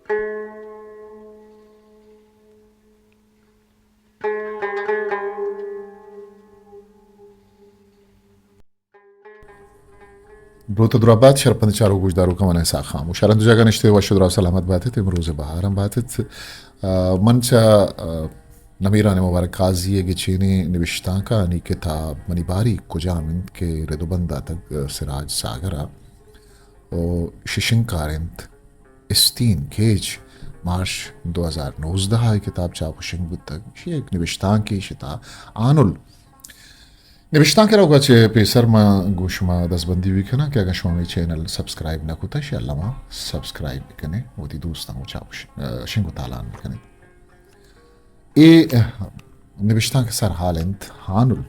دروت ءُ دراہ بات، شرپند چاروک ءُ گوشداروکاں، من اسحاق خاموش۔ ہر ہند جاگہ نشتہ ئے، وش ءُ دراہ سلامت بات ات۔ امروز ءِ بہار ہم بات ات۔ آ، من چہ، آ، نمیران مبارک قاضی ءِ گچینیں نبشتانکانی کتاب منی باریگ کجام انت کہ رد ءُ بند داتگ، آ، سراج ساگر ءَ، ءُ ششنکار انت استین کیچ، مارچ دو ہزار نوزدہ ءَ اے کتاب چاپ ءُ شنگ بوتگ۔ ایشی ءِ یک نبشتانکے، ایشی ءِ تہا ہانل۔ نبشتانک ءِ روگ ءَ چہ پیسر ما گوں شما دزبندی بہ کناں کہ اگاں شما مئے چینل سبسکرائب نہ کتہ، شہ الما سبسکرائب بہ کن ئے، وتی دوستاں گوں چاپ ءُ ش-، شنگ ءُ تالان بہ کن ئے۔ اے نبشتانک ءِ سرحال انت ہانل۔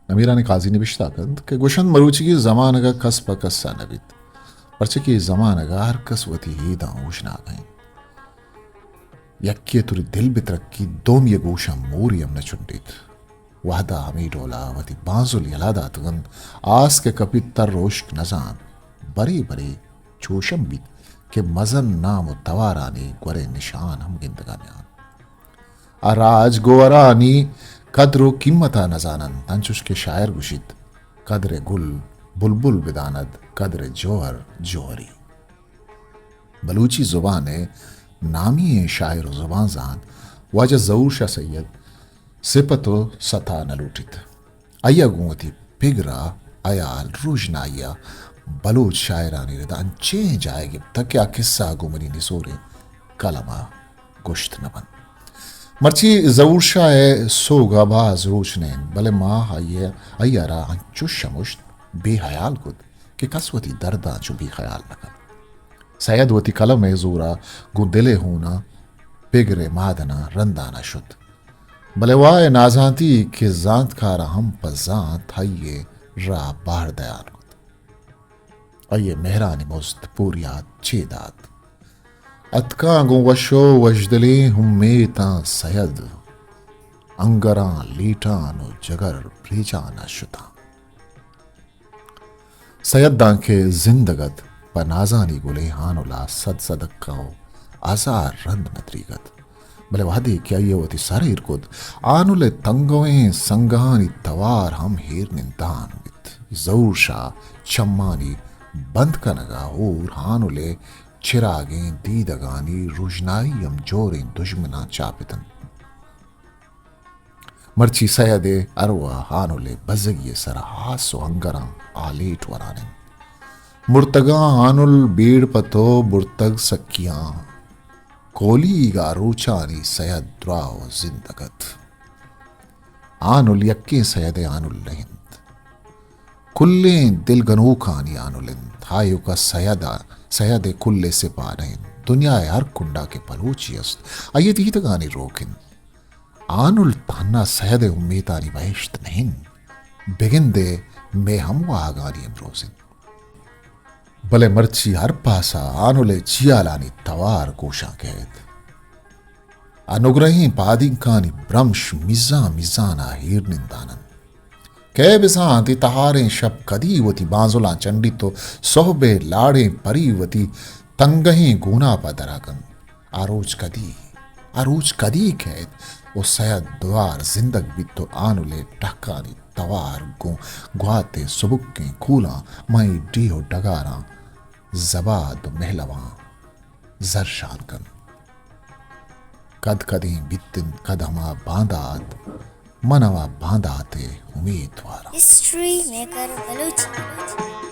نمیرانیں قاضی نبشتہ کنت کہ گوشنت، مروچیگیں زمانگ ءَ کس پہ کس ءَ نہ بیت، پرچہ کہ اے زمانگ ءَ ہر کس وتی ہیداں اوژناگ ءَ انت۔ یکے ءِ توری دل بہ ترکیت، دومی ءِ گوشاں مورے ہم نہ چنڈیت۔ وہد ءَ ہمے ڈول ءَ وتی بانزل یلہ داتگ انت، آس کہ کپیت تر ءُ ہشک نہ زانت۔ برے برے چوش ہم بیت کہ مزن نام ءُ توارانی گورے نشان ہم گندگ ءَ نیاں۔ آ راج گوہرانی قدر ءُ قیمت ءَ نہ زان انت، انچوش کہ شاعر گوشیت، قدر گل بلبل بداند، قدر جوہر جوہری۔ بلوچی زبان ءِ نامی ئیں شاعر ءُ زبان زانت واجہ ظہور شاہ سید سپت ءُ ستا نہ لوٹیت۔ آئی ءَ گوں وتی پگر ءَ ہیال، روژنائی ءَ بلوچ شاعرانی رد ءَ انچیں جاہے گپتگ کہ آ کسہ گوں منی نزوریں قلم ءَ گوشت نہ بنت۔ مرچی ظہور شاہ ءِ سوگ ءَ باز روچ نہ انت، بلے ما آئی ءَ، آئی ءَ را انچوش شمشت، بے ہیال کت کہ کس وتی درداں چو بے خیال نہ کنت۔ سید وتی قلم ءِ زور ءَ گوں دل ءِ ہون ءَ پگر ءِ مادناں رندان ءَ شت۔ بلے وائے نازانتی کہ زانتکاراں ہم پہ زانت آئی ءِ راہ بہر دیان کت۔ آئی ءِ مہرانی مزد پوریات چے دات؟ اتکاں گوں وش ءُ وشدلیں امیتاں سید، انگراں لیٹان ءُ جگر پریچان ءَ شتاں۔ سید دانکہ زندگ ات، پہ نازانی گلیں ہانل ءَ صد صدقہ ءُ ہزار رند ندریگ ات۔ بلے وہدے کہ آئی ءَ وتی سر ایر کت، ہانل ءِ تنگویں سنگہانی توار ہم ایر نندان بیت۔ ظہور شاہ چمانی بند کنگ ءَ ہور ہانل ءِ چراگیں دیدگانی روژنائی ہم جوریں دژمناں چاپ اتنت۔ مرچی سید ءِ ارواہ ہانل ءِ بزگی ءِ سرا آس ءُ انگراں آلیٹ وران انت۔ مرتگاں ہانل بیڑ پہ تو برتگ سکیاں۔ کولیگ ءَ روچانی سید دراہ ءُ زندگ ات۔ ہانل یکیں سید ءِ ہانل نہ انت۔ کلیں دلگنوکانی ہانل انت۔ آیوک ءَ سید ءَ، سید ءِ کل ءِ سپاہ نہ انت۔ دنیا ءِ ہر کنڈ ءَ کہ بلوچے است، آئی ءِ دیدگانی روک انت۔ ہانل تہنا سید ءِ امیتانی بہشت نہ انت، بگندئے مئے ہم واہگانی امروز انت۔ بلے مرچی ہر پاس ءَ ہانل ءِ جیالانی توار گوشاں کئیت۔ آ نگرہیں پادینکانی برمش میزان میزان ءَ ایر نندان انت۔ کئے بزانت اے تہاریں شپ کدی وتی بانزلاں چنڈیت ءُ سہب ءِ لاڑیں پری وتی تنگہیں گوناپ ءَ درا کنت۔ آ روچ کدی، آ روچ کدی کئیت ءُ سید دوار زندگ بیت ءُ ہانل ءِ ٹہکانی توار گوں گوات ءِ سبکیں کولاں مئے ڈیھ ءُ ڈگاراں زباد ءُ مہلواں زرشان کنت۔ کد کدیں بیت انت، کد ہما باندات، من ہما باندات ءِ امیتواراں۔ History maker Balochi.